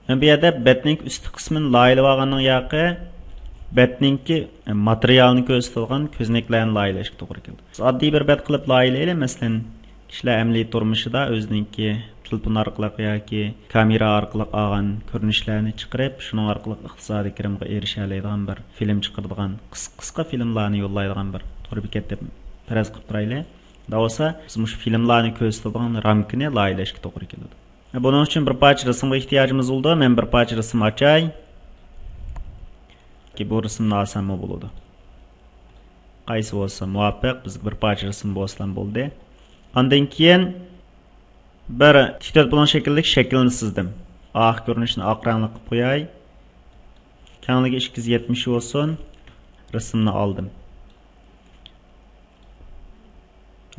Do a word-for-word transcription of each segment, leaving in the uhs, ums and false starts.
مەن بۇ يەردە بەتنىڭكى ئۈستى قىسمىنى لايىھەلەپ ئالغاندىن ياقى، بەتنىڭكى ماتېرىيالىنى كۆرسىتىدىغان كۆزنەكلەرنى لايىھەلەشكە توغرا كېلىدۇ. بىز ئاددىي بىر بەت قىلىپ لايىھەلەيلى، مەسىلەن، كىشىلەر ئەمەلىي تۇرمۇشىدا ئۆزىنىڭكى تېلېفون ئارقىلىق ياكى كامېرا ئارقىلىق ئالغان كۆرۈنۈشلەرنى چىقىرىپ، شۇنىڭ ئارقىلىق ئىقتىسادىي كىرىمغا ئېرىشەلەيدىغان بىر فىلىم چىقىرىدىغان، قىس-، قىسقا فىلىملارنى يوللايدىغان بىر تور بېكەت دەپ پەرەز قىلىپ تۇرايلى. شۇنداق بولسا، بىز مۇشۇ فىلىملارنى كۆرسىتىدىغان رامكىنى لايىھەلەشكە توغرا كېلىدۇ. بۇنىڭ ئۈچۈن بىر پارچە رەسىمگە ئېھتىياجىمىز بولىدۇ. مەن بىر پارچە رەسىم ئاچاي. بۇ رەسىمنى ئالساممۇ بولىدۇ. قايسى بولسا مۇۋاپىق، بىزگە بىر پارچە رەسىم بولسىلا بولدى. ئاندىن كېيىن بىر تىك تۆت بۇلۇڭ شەكىللىك شەكىلنى سىزدىم. ئارقا كۆرۈنۈشىنى ئاق رەڭلىك قىلىپ قوياي. كەڭلىكى ئىككى يۈز يەتمىش بولسۇن. رەسىمنى ئالدىم.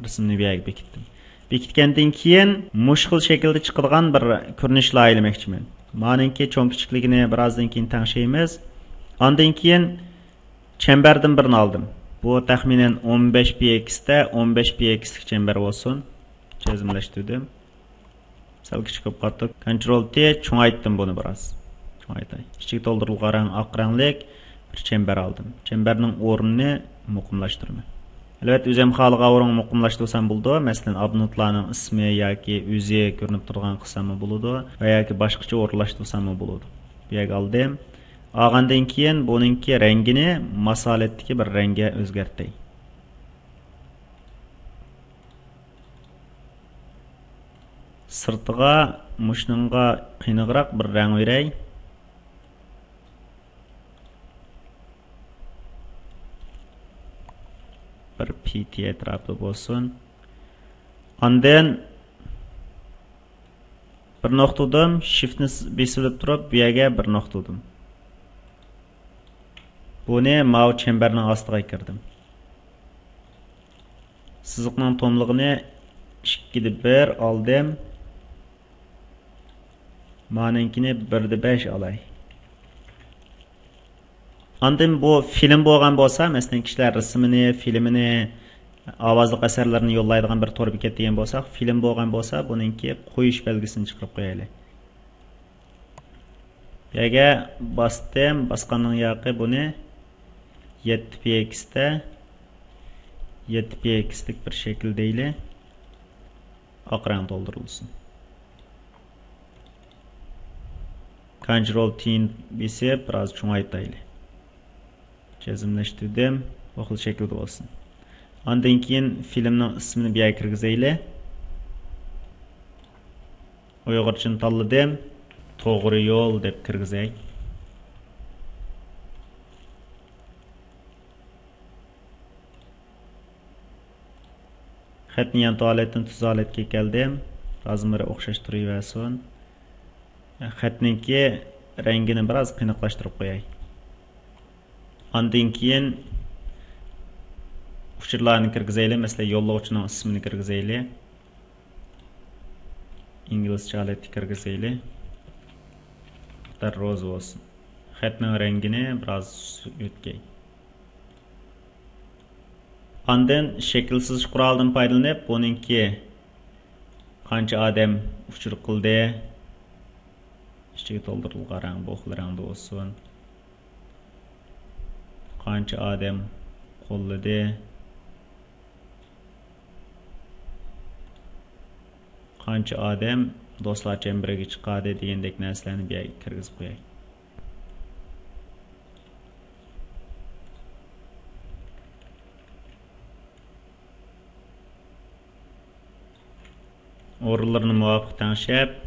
رەسىمنى بۇ يەرگە بېكىتتىم. بېكىتكەندىن كېيىن مۇشۇ خىل شەكىلدە چىقىدىغان بىر كۆرۈنۈش لايىھەلىمەكچىمەن. مانىڭكى چوڭ كىچىكلىكىنى بىرازدىن كېيىن تەڭشەيمىز. ئاندىن كېيىن چەمبەردىن بىرنى ئالدىم. بۇ تەخمىنەن ئون بەش پىكسېلدە، ئون بەش پىكسېللىك چەمبەر بولسۇن. جەزملەشتۈردۈم. سەل كىچىك بولۇپ قاپتۇ. كونترول تى، چوڭايتتىم بۇنى بىراز. چوڭايتاي. ئىچىگە تولدۇرۇلغان رەڭ ئاق رەڭلىك بىر چەمبەر ئالدىم. چەمبەرنىڭ ئورنىنى مۇقىملاشتۇرىمەن. ئەلۋەتتە، ئۆزۈم خالىغان ئورۇنغا مۇقىملاشتۇرسام بولىدۇ. مەسىلەن، ئابونېنتلارنىڭ ئىسمى ياكى ئۆزى كۆرۈنۈپ تۇرىدىغان قىلساممۇ بولىدۇ ۋە ياكى باشقىچە ئورۇنلاشتۇرساممۇ بولىدۇ. بۇ يەرگە ئالدىم. ئالغاندىن كېيىن بۇنىڭكى رەڭگىنى ماس ھالەتتىكى بىر رەڭگە ئۆزگەرتەي. سىرتىغا مۇشۇنىڭغا قېنىقراق بىر رەڭ بېرەي. بىر پىتى ئەتراپىدا بولسۇن. ئاندىن بىر نۇقتا ئۇردۇم، شىفتنى بېسىۋېلىپ تۇرۇپ، بۇ يەرگە بىر نۇقتا ئۇردۇم. بۇنى ماۋۇ چەمبەرنىڭ ئاستىغا كىردىم. سىزىقنىڭ توملۇقىنى ئىككىدە بىر ئالدىم. مانىڭكىنى بىردە بەش ئالاي. ئاندىن بۇ فىلىم بولغان بولسا، مەسىلەن، كىشىلەر رەسىمىنى، فىلىمىنى، ئاۋازلىق ئەسەرلىرىنى يوللايدىغان بىر تور بېكەت دېگەن بولساق، فىلىم بولغان بولسا، بۇنىڭكى قويۇش بەلگىسىنى چىقىرىپ قويايلى. بۇ يەرگە باستىم، باسقاندىن ياقى بۇنى يەتتە پىكسېلدە، يەتتە پىكسېللىك بىر شەكىل دەيلى. ئاق رەڭ تولدۇرۇلسۇن. كونترول تى بېسىپ، بىراز چوڭايتايلى. جەزملەشتۈردۈم. بۇ خىل شەكىلدە بولسۇن. ئاندىن كېيىن فىلىمنىڭ ئىسمىنى بۇ يەرگە كىرگۈزەيلى. ئۇيغۇرچىنى تاللىدىم. توغرا يول دەپ كىرگۈزەي. خەتنى يانتۇ ھالەتتىن تۈز ھالەتكە كەلدىم. لازىملىرى ئوخشاش تۇرۇۋەرسۇن. خەتنىڭكى رەڭگىنى بىراز قېنىقلاشتۇرۇپ قوياي. ئاندىن كېيىن ئۇچۇرلارنى كىرگۈزەيلى. مەسىلەن، يوللىغۇچىنىڭ ئىسمىنى كىرگۈزەيلى. ئىنگلىزچە ھالەتتە كىرگۈزەيلى. مۇختار روزا بولسۇن. خەتنىڭ رەڭگىنى بىراز سۈرتكەي. ئاندىن شەكىل سىزىش قورالىدىن پايدىلىنىپ، بۇنىڭكى قانچە ئادەم ئۇچۇر قىلدى، ئىچىگە تولدۇرۇلغان رەڭ بۇ خىل رەڭدە بولسۇن. قانچە ئادەم قوللىدى، قانچە ئادەم دوستلار چەمبىرىكىگە چىقاردى دېگەندەك نەرسىلەرنى بۇ يەرگە كىرگۈزۈپ قوياي. ئورۇنلىرىنى مۇۋاپىق تەڭشەپ،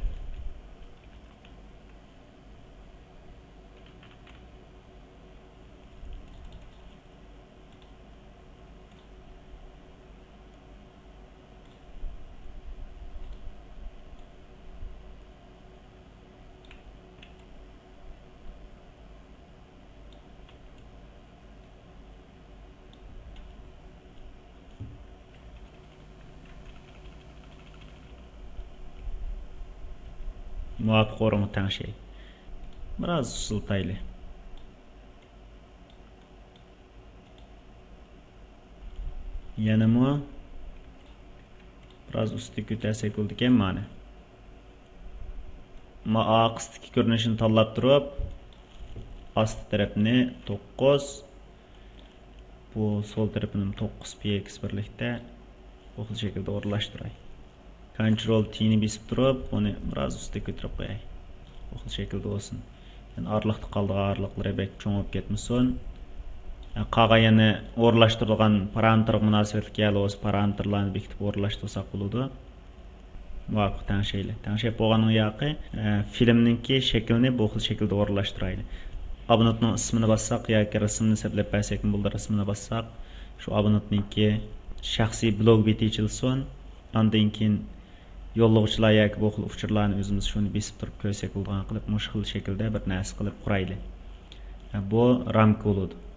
مۇۋاپىق ئورۇنغا تەڭشەي. بىراز سۇسلىتايلى. يەنىمۇ بىراز ئۈستىگە كۆتەرسەك بولىدىكەن مانا. ما ئارقىسىدىكى كۆرۈنۈشىنى تاللاپ تۇرۇپ، ئاستى تەرەپنى توققۇز، بۇ سول تەرىپىنى توققۇز پىكسېل بىرلىكتە بۇ خىل شەكىلدە ئورۇنلاشتۇراي. كونترول تىنى بېسىپ تۇرۇپ، بۇنى بىراز ئۈستىگە كۆتۈرۈپ قوياي. بۇ خىل شەكىلدە بولسۇن. يەنى ئارىلىقتا قالىدىغان ئارىلىقلىرى بەك چوڭ بولۇپ كەتمىسۇن. قالغان يەنە ئورۇنلاشتۇرىدىغان پارامېتىرغا مۇناسىۋەتلىك يەرلەر بولسا، پارامېتىرلارنى بېكىتىپ ئورۇنلاشتۇرساق بولىدۇ. مۇۋاپىق تەڭشەيلى. تەڭشەپ بولغاننىڭ ياقى، ئە، فىلىمنىڭكى شەكلىنى بۇ خىل شەكىلدە ئورۇنلاشتۇرايلى. ئابونېنتنىڭ ئىسمىنى باسساق ياكى رەسىمنى سەپلەپ بەرسەكمۇ بولىدۇ، رەسىمنى باسساق، شۇ ئابونېنتنىڭكى شەخسىي بلوگ بېتى ئېچىلسۇن. ئاندىن كېيىن يوللىغۇچىلار ياكى بۇ خىل ئۇچۇرلارنى ئۆزىمىز شۇنى بېسىپ تۇرۇپ كۆرسەك بولىدىغان قىلىپ، مۇشۇ خىل شەكىلدە بىر نەرسە قىلىپ قۇرايلى. ئە، بۇ رامكا بولىدۇ.